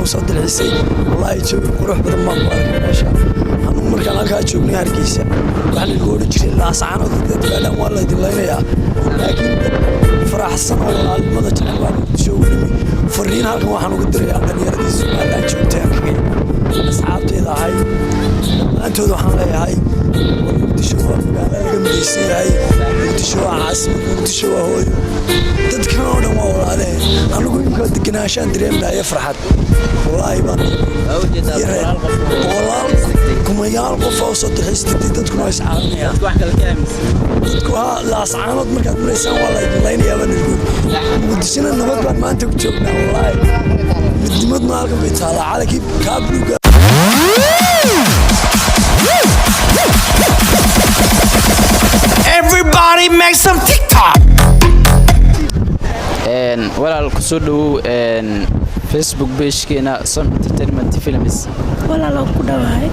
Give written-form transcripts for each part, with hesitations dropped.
Somaliland usoo dalxiisay. Wallaahi, jawi qurux badan baan ku arkay meesha. Anugu markaan halkaa joognay Hargeysa, waxaa lagu odhan jiray Laascaanood dad gaadhaan waa laydin laynayaa, laakiin dad faraxsan oo walaalnimada jecel baa Muqdisho ugu nimi. Fariin halkan waxaan uga dirayaa dhallinyaradii Somaliland joogtay, aan kaga asxaabteeda ahay dhammaantood. Waxaan leeyahay, war Muqdisho waa magaalo laga midaysan yahay, Muqdisho waa caasimad, Muqdisho waa hooyo, dadkan oo dhan waa walaalee. Anigu imika degenaanshaan dareemaya, farxad wallaahi baan. Boqolaal kumayaal qof oo soo dalxiistay, dadkuna waa iscaawinayaan. Dadku ha Laascaanood markaad maraysaan waa laydin laynayaa baa nilguud. Muqdishona nabad baan maanta ku joognaa. Wallaahi, midnimaduna halkan bay taalaa, calankii kaa buluuga. Everybody make some TikTok. Walaal, kusoo dhowow Facebook page-keena Som Entertainment Films. Walaaloo, ku dhawahay.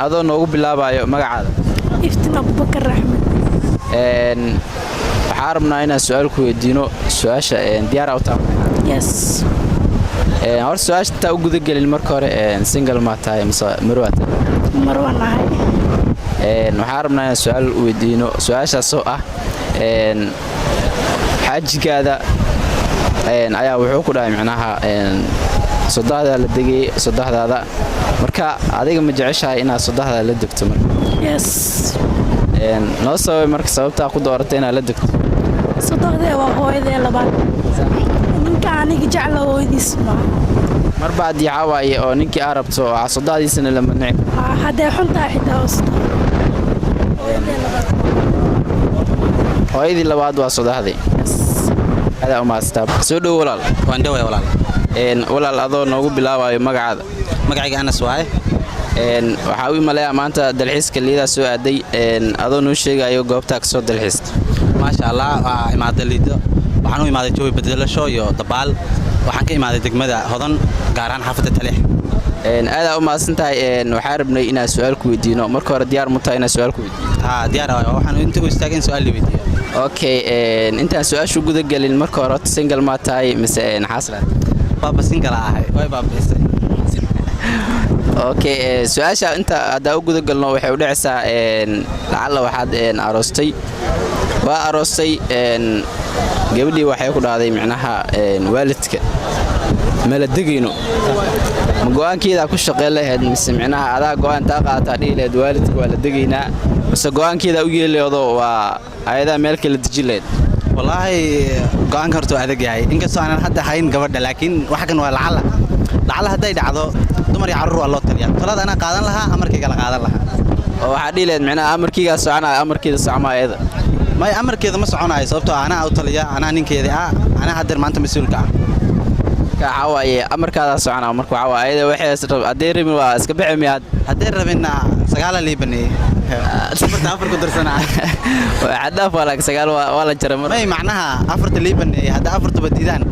Adoo noogu bilaabayo magacaada. Iftiin Abubakar Axmed. Waxaa rabnaa inaan su-aal ku weydiino. Su-aasha diyaar u taha? Yes. Horta su-aasha intaa u gudagelin, marka hore single ma tahay mise marwaa tahay? Marwan ahay. Waxaa rabnaa inaan su-aal weydiino, su-aashaasoo ah xaajigaada ayaa wuxuu ku dhahay micnaha sodohdaa la degay sodohdaada. Marka adiga ma jeceshahay inaad sodohdaada la degto marka? Yes. Noo sababay marka sababtaa ku dooratay inaad la degto. Sodohdee waa hooyadee labaad. Ninka aniga jecla hooyadiis maa. Marba haddii waxaa waaye oo ninkii aa rabto oo sodohdiisana la madnici. Haddee xuntaa xitaa oo sodoh hooyadee labaad. Hooyadii labaad waa sodohdii. Yes. Adaa u mahadsantaa. Soo dhow, walaal. Waan dhoway, walaal. Walaal, adoo noogu bilaabayo magacaada. Magacayga Anas waaye. Waxaa u imaleeyaa maanta dalxiiska Liidaa soo aaday. Adoo noo sheegayo goobtaa ka soo dalxiista. Maasha Allah, waa imaaday Liido. Waxaan u imaaday jawi bedelasho iyo dabaal. Waxaan ka imaaday degmada Hodan, gaar ahaan xaafadda Taleex. Aadaa u mahadsan tahay. Waxaa rabnay inaan su-aal ku weydiino. Marka hore, diyaar mu tahay inaan su-aal ku weydiino? Haa, diyaar waaye. Waxaan inta u istaagay in su-aal la weydiiyo. Okay, intaan su-aasha u guda gelin, marka hore horta single maa tahay mise xaasla? Baaba single ahay, way baabi'isay. Okay, su-aasha inta haddaa u guda galno, waxay u dhacaysaa lacalla waxaad aroostay, waa aroostay, gabadhii waxay ku dhahday micnaha waalidka mala degayno. Ma go'aankeedaa ku shaqayn lahayd mise micnaha adaa go'aan taa qaadataa dhihi lahayd waalidka waa la degaynaa, mise go'aankeedaa u yeeli laheedoo waa ayadaa meel kala dejin lahayd? Wallaahi, go'aanka horta waa adag yahay, inkastoo aanan hadda hayn gabadha, laakiin waxa kan waa lacalla. Lacalla hadday dhacdo, dumar iyo carruur waa loo taliyaa. Talada anaa qaadan lahaa, amarkayga la qaadan lahaa. Oo waxaa dhihi lahayd micnaha amarkiigaa soconaya, amarkeeda socmaa ayada? May, amarkeeda ma soconayo, sababtoo ah anaa u taliya, anaa ninkeeda ah, anaa haddeer maanta mas-uulka ah. Marka waxaa waaye amarkaadaa soconaa. Marka waxaa waaye ayada waxay hadday rabin waa iska bixi miyaad? Hadday rabinna sagaala lii baneeyey, afarta afar ku darsanaa. Xaddaaf waa, laakiin sagaal waa la jaray mar. May, macnaha afarta lii baneeyey, hadda afartuba diidaan,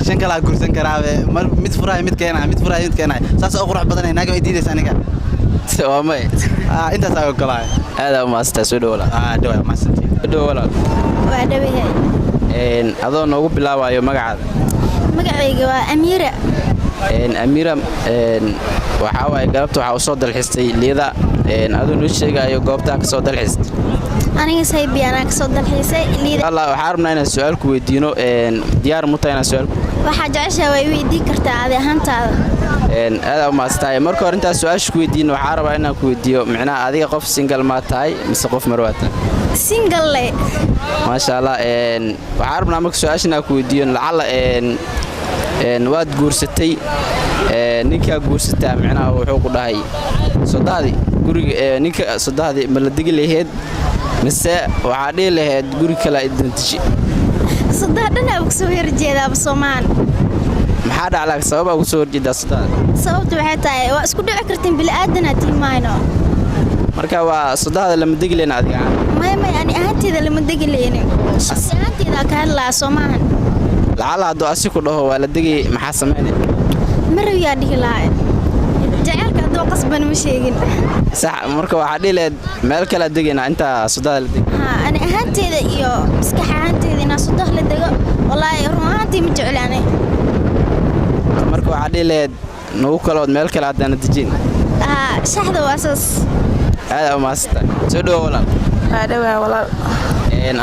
shan kalaa guursan karaabe. Mar mid furaaya, mid keenaya, mid furaaya, mid keenaya, saas oo qurux badanay naaga ay diidaysa aniga. Waa may. Ah, intaasaa ogolaay. Aadaa u mahadsantaa. Soo dhow, walaal. Ah, dhawaa, mahadsantiin. Soo dhow, walaal. Waa dhawahay. Adoo noogu bilaabayo magacaada. Magacayga waa Amiira. Amiira, waxaa waaye galabta waxaa u soo dalxistay Liida. Adoo noo sheegayo goobtaa ka soo dalxistay. Aniga saybi anaa kasoo dalxiisay Liida. Allah, waxaa rabnaa inaan su-aal ku weydiino. Diyaar mu tahay inaan su-aal ku Waxaa jeceshaa way weydii kartaa adi ahaantaada. Aadaa u mahadsantahay. Marka hore intaan su-aasha ku weydiino, waxaa rabaa inaan ku weydiiyo micnaha adiga qof single maa tahay mise qof marwaa tahay? Single le. Maasha Allah. Waxaa rabnaa marka su-aasha inaan ku weydiiyo, lacalla waad guursatay, ninkaa guursataa micnaha wuxuu ku dhahay sodahdii guriga, ninka sodahdii ma la degi lahayd mise waxaa dhihi lahayd guri kale idantiji? Sodoh dhan aa kasoo horjeedaaba soomaan. Maxaa dhaclaa, sababaa ugu soo horjeedaa sodahda? Sababta waxay tahay waa isku dhici kartiin, bili-aadanaa tiimayno. Marka waa sodahda lama degi lahayn adiga? Maya, maya, ani ahaanteeda lama degi leynin, shaqsi ahaanteeda ka hadlaa soomaahan. Lacalla hadduu asi ku dhaho waa la degay, maxaa samaynaya? Marawiyaa dhihi lahaa, jaceylka hadduu qasban ma sheegin. Sax, marka waxaa dhihi lahayd meel kalea degaynaa intaa sodahda la degi. Haa, ani ahaanteeda iyo maskax ahaanteeda inaa sodoh la dego, wallaahi run ahaantii ma jeclaanay. Marka waxaa dhihi lahayd Nagu kalood meel kale haddaana dejin. Haa, saxda waa saas. Aad u mahadsantahay. Soo dhowo, walaal. Waa dhawaa, walaal.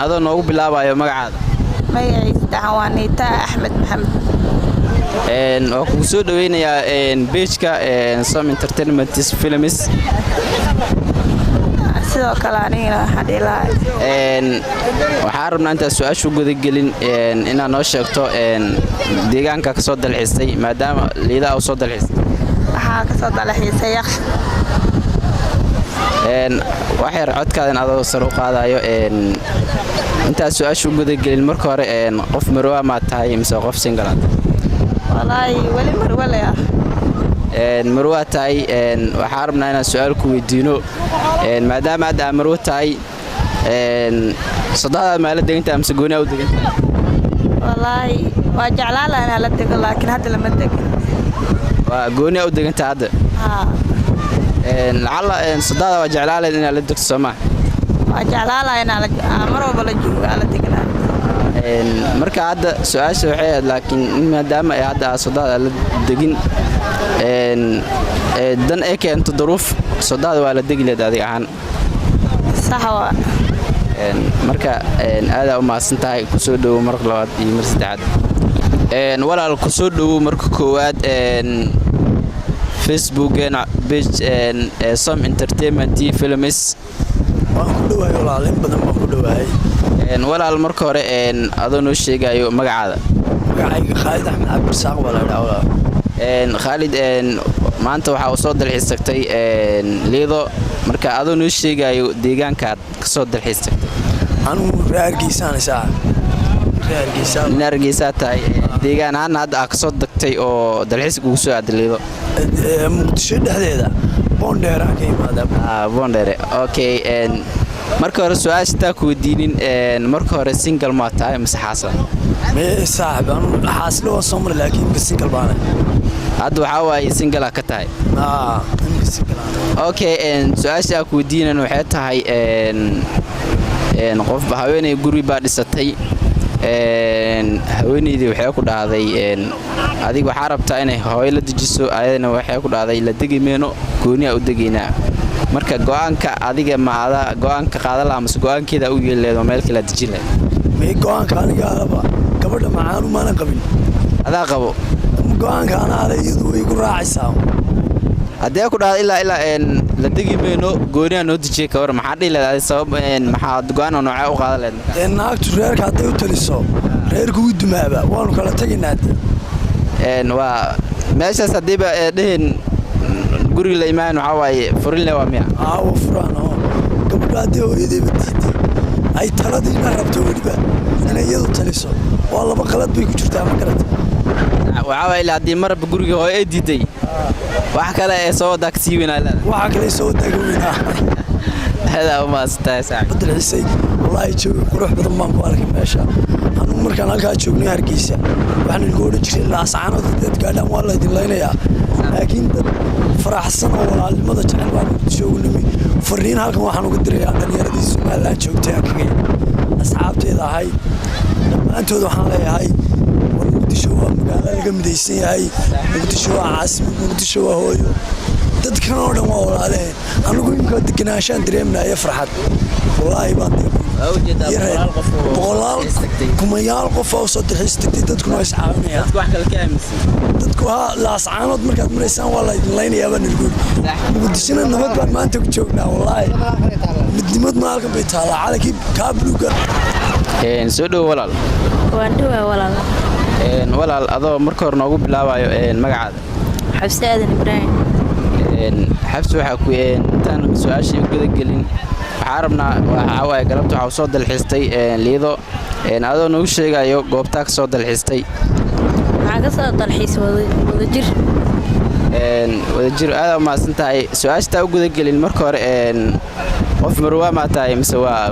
Adoo noogu bilaabayo magacaada. Magacaysa saddexan waa Niitaa Axmed Maxamed. Waa kugu soo dhaweynayaa page-ka Som Entertainment Films. Sidoo kale anigana waxaan dhihi lahaa. Waxaan rabnaa intaad su-aashu gudagelin inaad noo sheegto deegaanka ka soo dalxiistay, maadaama Liidaa u soo dalxiistay. Waxaa kasoo dalxiisay Yaqsh. Wax yar codkaadan adoo sare u qaadayo. Intaad su-aashu gudagelin, marka hore qof marwaa maad tahay mise qof single aad? Walaahi weli marwale ah. Marwaa tahay. Waxaan rabnaa inaan su-aal ku weydiino, maadaama hadda aad marwo tahay, sodohdaad maa la degantahay mise gooniyaa u degantahay? Walaahi waa jeclaan lahaa inaan la dego, laakiin hadda lama degin. Waa gooniyaa u degantahay hadda? Haa. Lacalla sodohda waa jeclaaleed inaad la degto, soo maa? Waa jeclaan lahaa inaan mar walba la joogo, aan la degnaa. Marka hadda su-aasha waxay ahayd, laakiin maadaama ay hadda aad sodohda la degin, dan ay keento duruuf, sodohda waa la degi leed adig ahaan? Sax waa. Marka aadaa u mahadsan tahay. Kusoo dhowow marka labaad iyo mar saddexaad. Walaal, kusoo dhowow marka koowaad Facebookeena page Som Entertainment Films. Waan ku dhawahay, walaal, in badan baan ku dhawahay. Walaal, marka hore adoo noo sheegayo magacaada. Magacayga Khaalid Axmed Cabdirasaaq baa la idhaha, walaal. Khaalid, maanta waxaa u soo dalxiis tagtay Liido. Marka adoo noo sheegayo deegaankaad ka soo dalxiis tagtay. Anugu reer Hargeysaan isaa, reer Hargeysa. Nin Hargeysaa tahay, deegaan ahaana hadda aa kasoo dagtay oo dalxiis kugu soo aaday Liido? Muqdisho dhexdeeda, Boondheeraan ka imaada. Boondheere, okay. Marka hore su-aasha intaa ku weydiinin, marka hore single maa tahay mise xaasa? Mee saaxib, anu xaasle waa soo maray, laakiin imka single baana. Hadda waxaa waaye single ka tahay? Imka single aana. Okay, su-aasha aa ku weydiinan waxay tahay, qof haweeney guri baa dhisatay. Haweeneydii waxay ku dhahday, adiga waxaa rabtaa inay hooyo la dejiso, ayadana waxay ku dhahday la degi meyno, gooniyaa u degaynaa. Marka go'aanka adiga ma adaa go'aanka qaadan lahaa mase go'aankeeda u yeeli lahayd oo meel kale dejin lahayd? May, go'aanka aniga alaba, gabadha macaanu maanan qabin. Adaa qabo. Go'aanka anaa ale, iyadu way igu raacaysaa. Haddee ku dhahda ilaa la degi mayno, gooniyaa noo dejiyay, ka war maxaa dhihi lahayd? Sabab maxaad go'aan oo noocee u qaadan lahayd markaas? Dee naagtu reerka hadday u taliso, reerku wuu dumaaba, waanu kala tegaynaa dee. Waa meeshaas haddiiba dheheen guriga la imaan, waxaa waaye furinle waa miya? Aawo, furaan oo gabadha haddii hooyadiiba diiday, ay taladiina rabto weliba inay iyadu taliso, waa laba qalad bay ku jirtaa, ma garata? Waxaa waaye ilaa haddii marba guriga hooyo ay diiday, wax kale ee soo wadaa kasii weynaa leedahay. Waxaa kale soo wadaa ka weynaa. Adaa u mahadsantahay, saaxiib. Dalxiisay, wallaahi jawi qurux badan baan ku arkay meesha. Anugu markaan halkaa joognay Hargeysa, waxaan ilgu odhan jiray Laascaanood dad gaadhaan waa laydin laynayaa, laakiin dad faraxsan oo walaalnimada jecel baan Muqdisho ugu nimi. Fariin halkan waxaan uga dirayaa dhallinyaradii Somaliland joogtay aan kaga asxaabteeda ahay dhammaantood. Waxaan leeyahay, war Muqdisho waa magaalo laga midaysan yahay, Muqdisho waa caasimad, Muqdisho waa hooyo, dadkan oo dhan waa walaaleen. Anigu imika degenaanshaan dareeminaya, farxad wallaahi baan. Boqolaal kumayaal qof oo soo dalxiis tagtay, dadkuna waa iscaawinayaan. Dadku haa, Laascaanood markaad maraysaan waa laydin laynayaa baa nilguuri. Muqdishona nabad baan maanta ku joognaa, wallaahi midnimadna halkan bay taallaa, calankii kaa buluuga. Soo dhowo, walaal. Waan dhowaa, walaal. Walaal, adoo marka hore noogu bilaabayo magacaada. Xabse Aadan Ibraahim. Xabsi, waxaa ku intaan su-aashii u gudagelin, waxaa rabnaa, waxaa waaye galabta waxaa soo dalxiistay Liido, adoo nagu sheegayo goobtaa ka soo dalxiistay. Waxaa ka soo dalxiis Wadajir. Wadajir, aada umahadsan tahay. Su-aashtaa u gudagelin, marka hore qof marwaa maa tahay mise waa?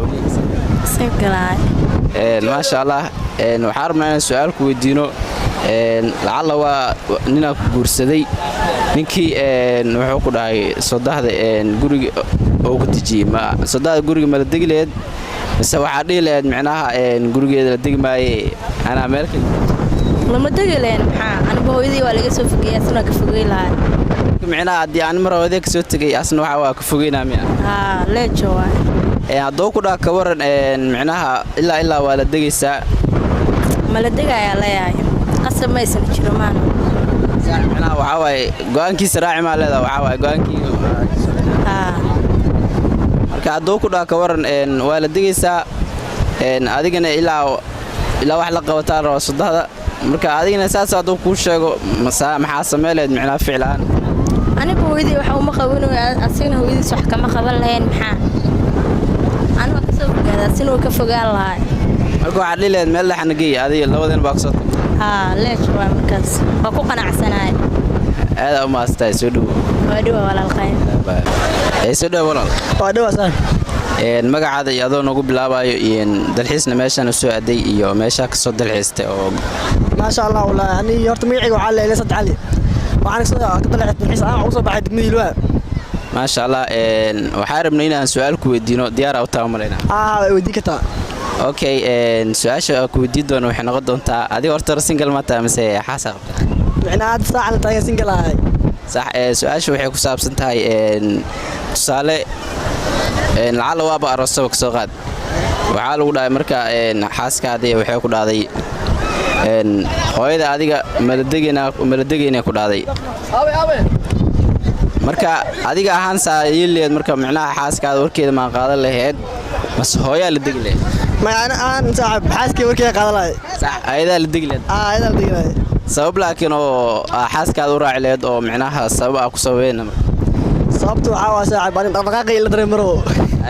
Single. Maasha Allah. Waxaa rabnaa inaan su-aal ku weydiino. Lacalla waa ninaa ku guursaday, ninkii wuxuu ku dhahay sodahda guriga oo ku dejiyey, sodahda guriga ma la degi laheed mise waxaa dhihi laheyd micnaha gurigeeda la degi maaye, anaa meel kale? Lama degi lahayn. Maxaa? Aniba hooyadii waa laga soo fogeeyay, asna waa ka fogey lahaa. Micnaha haddii aan mar hooyadee kasoo tegay, asna waxa waa ka fogeynaa miya? Haa, leejo waay. Hadduu ku dhaha ka waran, micnaha ilaa waa la degaysaa? Ma la degayaa leeyahay, qasab maysan jiro maana. Micnaha waxaa waaye go-aankiisa raaci maa leedaha, waxaa waaye go-aankii. Haa. Marka hadduu ku dhaha ka waran, waa la degaysaa, adigana ilaa wax la qabataa la rabaa sodahda, marka adigana saas hadduu kuu sheego, maxaa samee lehed, micnaha ficil ahaan? Aniba hooyadii wax uma qaban, asigna hooyadiis wax kama qaban lahayn. Maxaa? Aniga kasoo fogaada, asina waa ka fogaan lahaa. Marka waxaad dhihi lahayd meel dhexna geey, adiga labadeen baa kusoo tagtay. Haa, leejo waay, markaas waa ku qanacsanahay. Aadaa u mahadsantahay, soo dhowo. Waa dhiwa walaalqayn. Soo dhowo walaal. Waa dhawaa saaxiib. Magacaada iyo adoo nagu bilaabayo iyo dalxiisna meeshaan u soo aaday iyo meeshaa kasoo dalxiistay oo. Maasha Allah, wallaahi ani horta magacayga waxaa la Elisa Cali. Waxaan kasoo ka dalxiis ahaan waxaan usoo baxay degmada Hilwaa. Maasha Allah, waxaa rabnay inaan su-aal ku weydiino, diyaar u taa malaynaa? Ah, way weydiin kartaa. Okay, su-aasha aan ku weydiin doono waxay noqon doontaa, adiga horta single ma tahay mise xaasa qabtaa? Micnaha hadda saacan taagan single ahay. Sax. Su-aasha waxay ku saabsan tahay, tusaale, lacalla waaba aroosaba kasoo qaad, waxaa lagu dhahay marka xaaskaadii waxay ku dhahday, hooyada adiga maladegayna ku dhahday. Marka adiga ahaan saa yeeli laheed? Marka micnaha xaaskaada warkeeda maan qaadan laheed mase hooyaa la degi laheed? Ma ana aan saaxiib xaaskii warkii qaadan lahay. Sax, ayadaa la degi laheed. Ah, ayadaa la degi lahay. Sabab laakiin oo xaaskaada u raaci laheed oo micnaha sabab aa ku sababeena marka? Sababtu waxaa waa saaxiib, ani dhaqdhaqaaqay la dareemaro.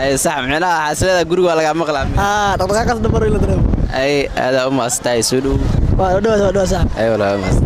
Ay sax, micnaha xaasilada guriga waa lagaa maqlaa. Ah, dhaqdhaqaaqaas dhamaro la dareemo. Ay, aadaa u mahadsantahay, soo dhow. Waa dhawaa, waa dhawaa saaxiib. Ay walaa, waa mahadsan.